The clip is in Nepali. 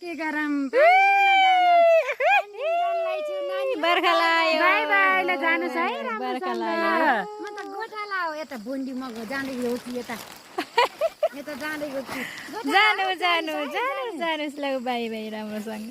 के गरम बर्खा लाग्यो बाई बाई ल जानुस् है बर्खा राम्रोसँग लाग्यो म त गोठाला हो यता बोन्डी मग जाँदै हो कि यता यता जाँदै हो कि जानु जानु जानु जानुस् ल बाई बाई राम्रोसँग